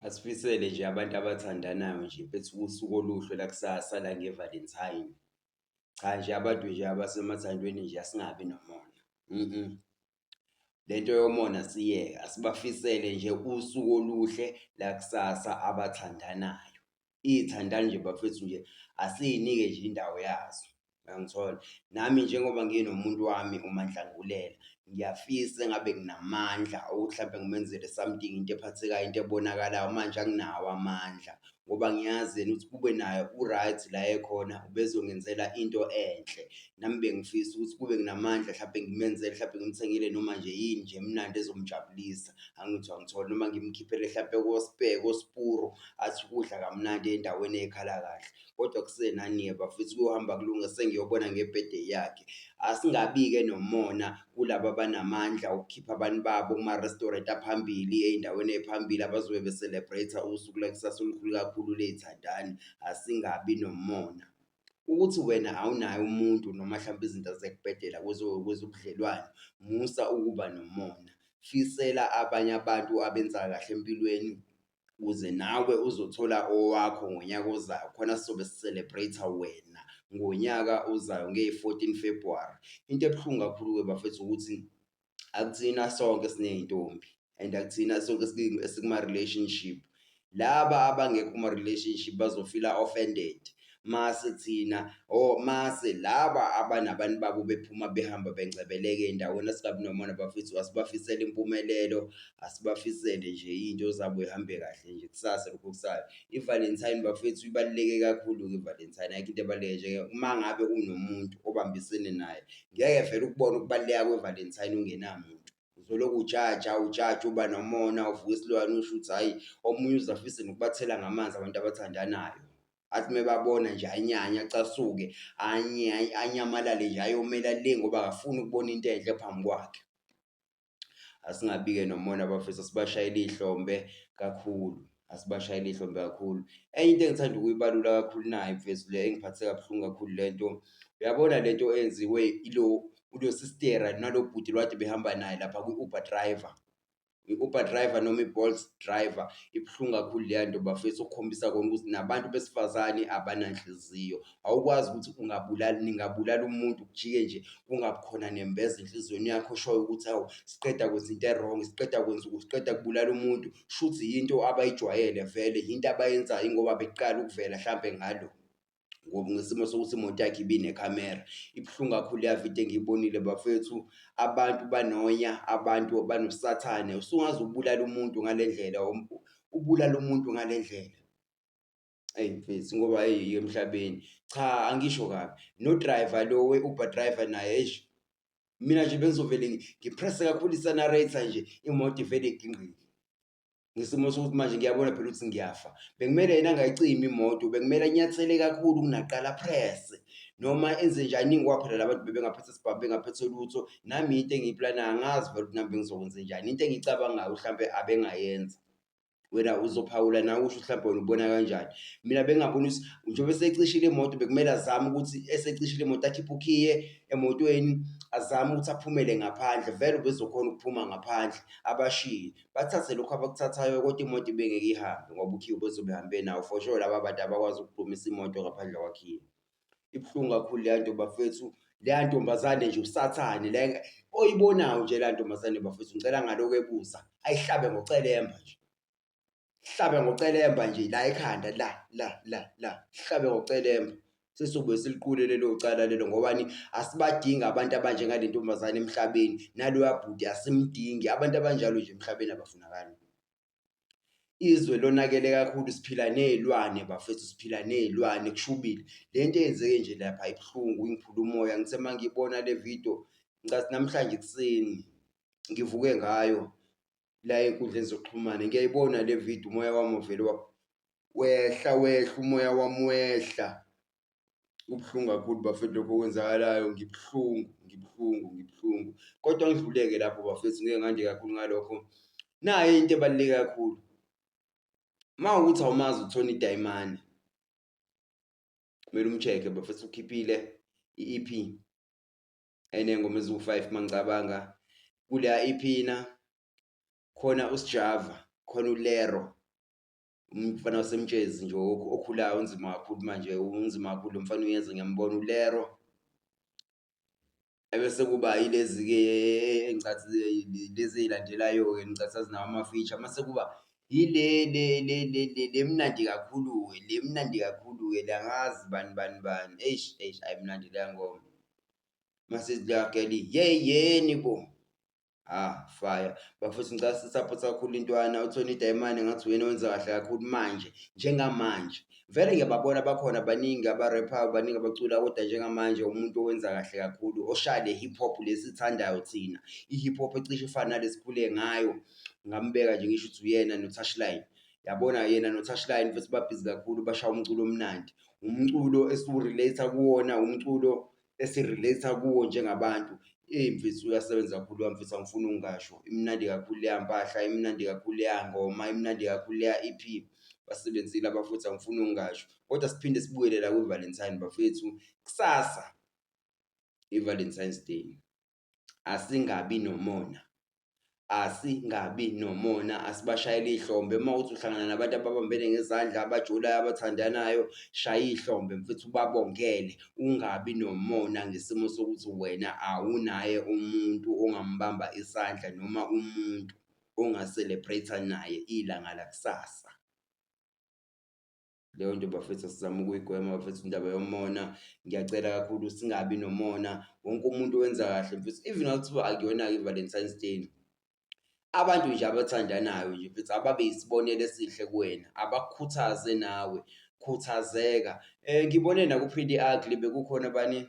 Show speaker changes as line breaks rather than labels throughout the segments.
Asifisele nje abantu abathandanayo nje mfethu usuku oluhle lakusasa la nge-Valentine. Cha nje abantu nje abasemathandweni nje asingabi nomona. Le nto yomona siyeke, asibafisele nje usuku oluhle lakusasa abathandanayo. Iy'thandani nje bafethu nje asiy'nike nje indawo yazo. Uyangithola? Nami njengoba nginomuntu wami uMandlangulela, ngiyafisa engabe nginamandla okuthi hlampe ngimenzele something, into ephathekayo, into ebonakalayo, manje anginawo amandla ngoba ngiyazi yena ukuthi kube naye u-right la ekhona ubezongenzela into enhle. Nami bengifisa ukuthi kube nginamandla hlampe ngimenzele hlampe ngimthengele noma nje yini nje emnandi ezomjabulisa, angithi uyangithola? Noma ngimkhiphele hlampe ko-Spur, koSpuro athi ukudla kamnandi ey'ndaweni ey'khala kahle. Kodwa kusenani-ke bafethu kuyohamba kulunge sengiyobona nge-birthday yakhe. Asingabi-ke nomona kulaba abanamandla okukhipha abantu babo kuma-restaurant aphambili, ey'ndaweni ey'phambili abazobe be-celebrate-a usuku lwakusasa olukhulu kakhulu ley'thandani. Asingabi nomona. Ukuthi wena awunaye umuntu noma hlampe izinto ziyakubhedela kwezobudlelwane, musa ukuba nomona. Fisela abanye abantu abenza kahle empilweni ukuze nawe uzothola owakho ngonyaka ozayo khona sizobe si-celebrate wena ngonyaka ozayo ngeyi-14 February. Into ebuhlungu kakhulu-ke bafethu ukuthi akuthina sonke esiney'ntombi and akuthina sonke esikuma-relationship. Laba abangekho kuma-relationship bazofila offended mase thina or mase laba abanabantu babo bephuma behamba bengcebeleka ey'ndaweni asingabi nomona bafethu asibafisele impumelelo asibafisele nje iy'nto zabo y'hambe kahle nje kusasa lokhu okusayo. I-Valentine bafethu ibaluleke kakhulu-ke i-Valentine ayikho into ebaluleke nje uma ngabe unomuntu obambisene naye ngeke vele ukubone ukubaluleka kwe-Valentine ungenamuntu. Uzolokhu ujaja ujaja uba nomona uvuka isilwane usho ukuthi hhayi omunye uze afise nokubathela ngamanzi abantu abathandanayo. Athi mebabona nje anyanye acasuke anyamalale nje ayomela le ngoba akafuni ukubona into enhle phambi kwakhe. Asingabi-ke nomona bafethu asibashayele ihlombe kakhulu, asibashayele ihlombe kakhulu. Enye into engithanda ukuyibalula kakhulu nayi mfethu le engiphathe kabuhlungu kakhulu le nto, uyabona le nto eyenziwe ilo ulo sistera nalo bhuti lo kade behamba naye lapha kwi-Uber driver. I-Uber driver noma i-Bolt driver ibuhlungu kakhulu leya nto bafethu okukhombisa kona ukuthi nabantu besifazane abananhliziyo. Awukwazi ukuthi ungabulala ningabulala umuntu kujike nje kungabi khona nembeza enhliziyweni yakho oshoyo ukuthi hawu siqeda kwenza into e-wrong, siqeda kwenza siqeda kubulala umuntu. Shuthi yinto abayijwayele vele, yinto abayenzayo ingoba beqala ukuvela hlampe ngalo. Ngoba ngesimo sokuthi imoto yakhe ibinekhamera. Ibuhlungu kakhulu leya video engiyibonile bafethu, abantu banonya, abantu banosathane. Usungaze ubulale umuntu ngale ndlela, ubulale umuntu ngale ndlela. Eyi mfethu ngoba eyi emhlabeni, cha angisho kabi no-driver lo we-Uber driver naye eish, mina nje bengizovele ngi-press-e kakhulu i-accelerator nje imoto ivele igingqike. Ngesimo sokuthi manje ngiyabona phela ukuthi ngiyafa. Bekumele yena angayicimi imoto, bekumele anyathele kakhulu kunaqala apresse noma enze njani ngoba phela la bantu bebengaphethe sibhamu bengaphethe lutho. Nami into engiyiplanayo angazi vele ukuthi nami bengizokwenzenjani. Into engiyicabangayo hlampe abengayenza. Wena uzophawula nawe usho hlampe wena ubona kanjani. Mina bengingabona ukuthi njengoba esecishile imoto bekumele azame ukuthi esecishile imoto akhiphe ukhiye emotweni azame ukuthi aphumele ngaphandle, vele ubezokhona ukuphuma ngaphandle abashiye. Bathathe lokhu abakuthathayo kodwa imoto ibingeke ihambe ngoba ukhiye ubezobe ehambe nawo for sure laba bantu abakwazi ukugqumisa imoto ngaphandle kwakhiye. Ibuhlungu kakhulu leya nto bafethu, leya ntombazane nje usathane le oyibonayo nje leya ntombazane bafethu ngicela ngalokhu ebuza ayihlabe ngocelemba nje. Hlabe ngocelemba nje la ekhanda la la la la hlabe ngocelemba. Sesizobuye siliqule lelo cala lelo ngobani asibadingi abantu abanjengale ntombazane emhlabeni naloya bhuti asimdingi abantu abanjalo nje emhlabeni abafunakali. Izwe lonakele kakhulu siphila ney'lwane bafethu siphila ney'lwane kushubile. Le nto eyenzeke nje lapha ibuhlungu ingiphula umoya ngithe uma ngiyibona le video ngicathi namhlanje ekuseni ngivuke ngayo la ey'nkundleni zokuxhumana ngiyayibona le video umoya wami uvele wehla wehla umoya wami wehla. Kubuhlungu kakhulu bafethu lokhu okwenzakalayo ngibuhlungu ngibuhlungu ngibuhlungu kodwa ngidluleke lapho bafethu ngeke ngande kakhulu ngalokho. Nayi into ebaluleke kakhulu, uma kuwukuthi awumazi uTony Dayimani kumele um-check-e bafethu ukhiphile i-E_P eney'ngoma eziwu-five uma ngicabanga. Kuleya E_P na khona uSjava, khona uLero. Umfana waseMtshezi nje okhulayo unzima kakhulu manje unzima kakhulu lo mfana uyeza ngiyambona uLero. Ebese kuba yilezi-ke engicathi lezi ey'landelayo-ke ngicathi azinawo ama-feature mase kuba yile le le le le le mnandi kakhulu-ke le mnandi kakhulu-ke le angazi bani bani bani eish eish ayimnandi leya ngoma mase leya girl yeyeni bo. Ah fire bafethu ngicela si-support kakhulu intwana uTony Dayimane ngathi uyena owenza kahle kakhulu manje njengamanje vele ngiyababona bakhona baningi abarephayo baningi abacula kodwa njengamanje umuntu owenza kahle kakhulu oshaya le hip hop lesithandayo thina i-hip hop ecishe ifane nalesikhule ngayo ngambeka nje ngisho ukuthi uyena no-touchline yabona yena no-touchline futhi babhizi kakhulu bashaya umculo omnandi umculo esiwu-relate kuwona umculo esi-relate kuwo njengabantu. Eyi mfethu uyasebenza kakhulu loya mfethu angifuni ukungasho. Imnandi kakhulu leya mpahla, imnandi kakhulu leya ngoma, imnandi kakhulu leya E_P. Basebenzile abafowethu angifuni ukungasho. Kodwa siphinde sibuyele la kwi-Valentine bafethu, kusasa i-Valentine's Day asingabi nomona. Asingabi nomona, asibashayele ihlombe. Uma kuwukuthi uhlangana nabantu ababambene ngezandla, abajolayo, abathandanayo, shaya ihlombe mfethu ubabongele. Ungabi nomona ngesimo sokuthi wena awunaye umuntu ongambamba isandla noma umuntu onga-celebrate-a naye ilanga lakusasa. Leyo nto bafethu asizame ukuyigwema bafethu indaba yomona ngiyacela kakhulu singabi nomona wonke umuntu wenza kahle mfethu even kuthiwa akuyona-ke i-Valentine's Day abantu nje abathandanayo nje mfethu ababe yisibonelo esihle kuwena abakukhuthaze nawe khuthazeka um ngibone naku-Pretty Ugly bekukhona bani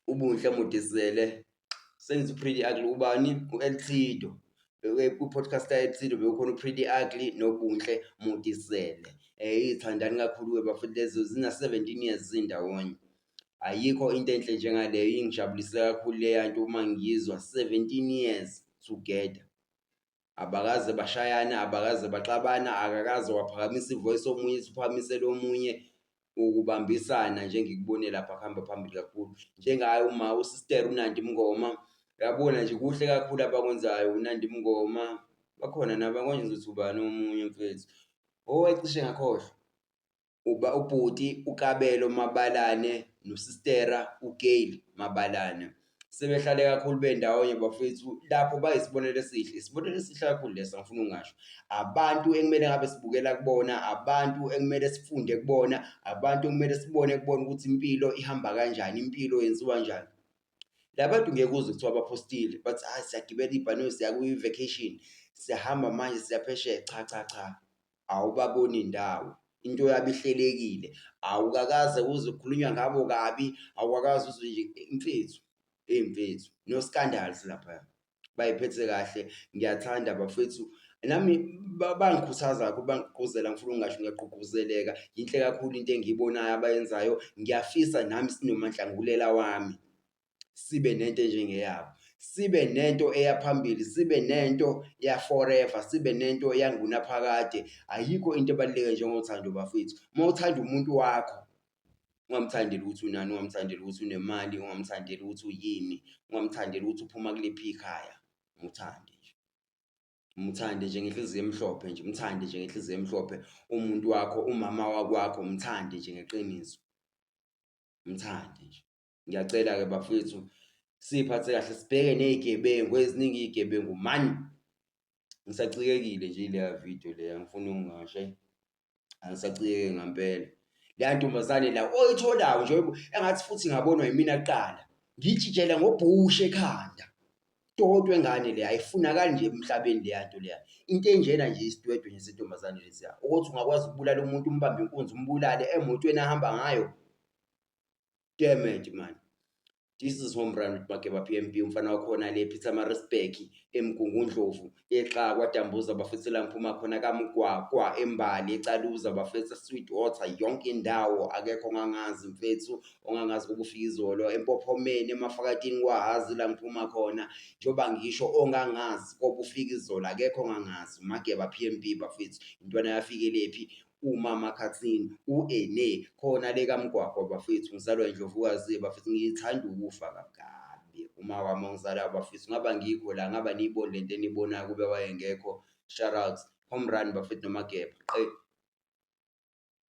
uBunhle Modisele sengithi uPretty Ugly ubani u-Eltido kwi-podcast ka-Eltido bekukhona uPretty Ugly noBunhle Modisele iy'thandani kakhulu-ke bafethu lezo zina-seventeen years zindawonye. Ayikho into enhle njengaleyo ingijabulise kakhulu leya nto uma ngiyizwa 17 years together. Abakaze bashayana, abakaze baxabana, akakaze waphakamisa i-voice omunye ethi uphakamisele omunye. Ukubambisana nje engikubone lapha kuhamba phambili kakhulu. Njengaye uma usister uNandi Mngoma, uyabona nje kuhle kakhulu abakwenzayo uNandi Mngoma. Bakhona nabanye konje ngizothi ubani omunye mfethu. Oh cishe ngakhohlwa. Uba ubhuti uKabelo Mabalane nosistera uGail Mabalane. Sebehlale kakhulu bendawonye bafethu lapho bayisibonelo esihle, isibonelo esihle kakhulu leso angifuni ukungasho. Abantu ekumele ngabe sibukela kubona, abantu ekumele sifunde kubona, abantu ekumele sibone kubona ukuthi impilo ihamba kanjani, impilo yenziwa kanjani. La bantu ngeke uzwe kuthiwa baphostile bathi hhayi siyagibela ibhanoyi siya kwi-vacation, siyahamba manje siya phesheya. Cha, cha, cha. Awubaboni ndawo, into yabo ihlelekile, awukakaze uzwe kukhulunywa ngabo kabi, awukakaze uzwe nje mfethu, eyi mfethu, no scandals laphaya. Bayiphethe kahle, ngiyathanda bafethu. Nami bangikhuthaza kakhulu, bangigqugquzela angifuni ukungasho ngiyagqugquzeleka. Yinhle kakhulu into engiyibonayo abayenzayo, ngiyafisa nami sinoManhlangulela wami. Sibe nento enjengeyabo, sibe nento eya phambili, sibe nento ya-forever, sibe nento yangunaphakade. Ayikho into ebaluleke njengothando bafethu. Uma uthanda umuntu wakho, ungamthandeli ukuthi unani, ungamthandeli ukuthi unemali, ungamthandeli ukuthi uyini, ungamthandeli ukuthi uphuma kuliphi ikhaya, muthande nje. Muthande nje ngenhliziyo emhlophe nje, mthande nje ngenhliziyo emhlophe umuntu wakho, umama wakwakho, mthande nje ngeqiniso, mthande nje. Ngiyacela-ke bafethu siy'phathe kahle sibheke ney'gebengu eziningi iy'gebengu mani. Ngisacikekile nje ileya video leya angifuni ukungasho eyi angisacikeke ngampela. Leya ntombazane la oyitholayo nje engathi futhi ingabonwa yimina kuqala ngiyijijele ngobhusha ekhanda. Doti wengane le ayifunakali nje emhlabeni leya nto leya. Into enjena nje isidwedwe nje sentombazane lesiya. Ukuthi ungakwazi ukubulala umuntu umbambe inkunzi umbulale emotweni ahamba ngayo. Damn it man. This is home run with Mageba PMB umfana wakhona le Pietermaritzburg eMgungundlovu exa kwaDambuza bafethu la ngiphuma khona kaMgwaqwa eMbali eCaluza bafethu Sweetwater yonke indawo akekho ongangazi mfethu ongangazi kuba ufika izolo eMpophomeni eMafakatini kwaHazi la ngiphuma khona njengoba ngisho ongangazi koba ufika izolo akekho ongangazi Mageba PMB bafethu intwana yafikelепhi umama Khathini u-Ene khona le kaMgwagwa bafethu ngizalwa indlovukazi bafethu ngithanda ukufa kabi uma wami ongizalayo bafethu ngaba ngikho la ngaba niyibone lento eniyibonayo kube wayengekho shout out. Home run bafethu noMageba. Qe.